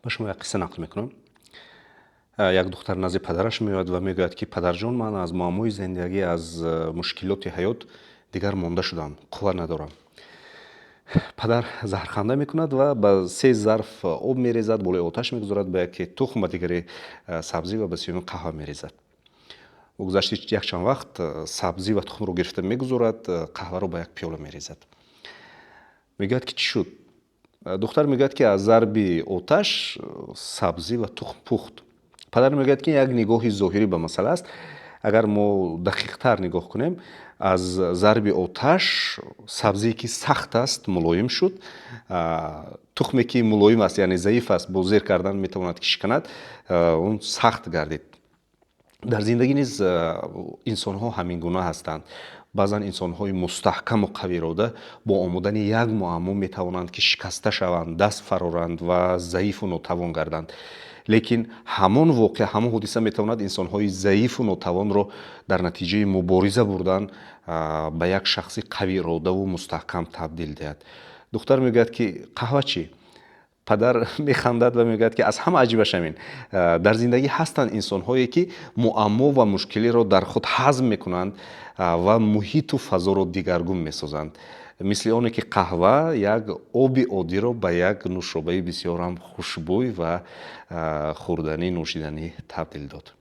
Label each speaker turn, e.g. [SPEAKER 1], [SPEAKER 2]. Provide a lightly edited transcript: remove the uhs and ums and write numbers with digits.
[SPEAKER 1] Ба шумо як қисса нақл мекунам. Як духтар назди падараш меояд ва мегӯяд, ки падарҷон, ман аз муаммои зиндагӣ, аз мушкилоти ҳаёт дигар монда шудам, қувва надорам. Падар заҳрханда мекунад ва ба се зарф об мерезад, болои оташ мегузорад, ба яке тухм, ба дигаре сабзӣ ва ба сеюми қаҳва мерезад. Бо гузашти якчанд вақт сабзӣ ва тухмро гирифта мегузорад, қаҳваро ба як пиёла мерезад. Мегӯяд, ки чӣ шуд? Духтар мегӯяд, ки аз зарби оташ сабзӣ ва тухм пухт. Падар мегӯяд, ки як нигоҳи зоҳирӣ ба масъала аст. Агар мо дақиқтар нигоҳ кунем, аз зарби оташ сабзие, ки сахт аст, мулоим шуд, тухме, ки мулоим аст, яъне заиф аст, бо зер кардан метавонад, ки шиканад, он сахт гардид. Дар зиндагӣ низ инсонҳо ҳамин гуна ҳастанд. Баъзан инсонҳои мустаҳкаму қавиирода бо омадани як муаммо метавонанд, ки шикаста шаванд, даст фароранд ва заифу нотавон гарданд. Лекин ҳамон воқеа, ҳамон ҳодиса метавонад инсонҳои заифу нотавонро дар натиҷаи мубориза бурдан ба як шахси қавииродаву мустаҳкам табдил диҳад. Духтар мегӯяд, ки қаҳва чӣ? Падар механдад ва мегӯяд, ки аз ҳама аҷибаш ҳамин: дар зиндагӣ ҳастанд инсонҳое, ки муаммо ва мушкилиро дар худ ҳазм мекунанд ва муҳиту фазоро дигаргун месозанд, мисли оне ки қаҳва як оби оддиро ба як нӯшобаи бисёрам хушбӯй ва хӯрданӣ, нӯшиданӣ табдил дод.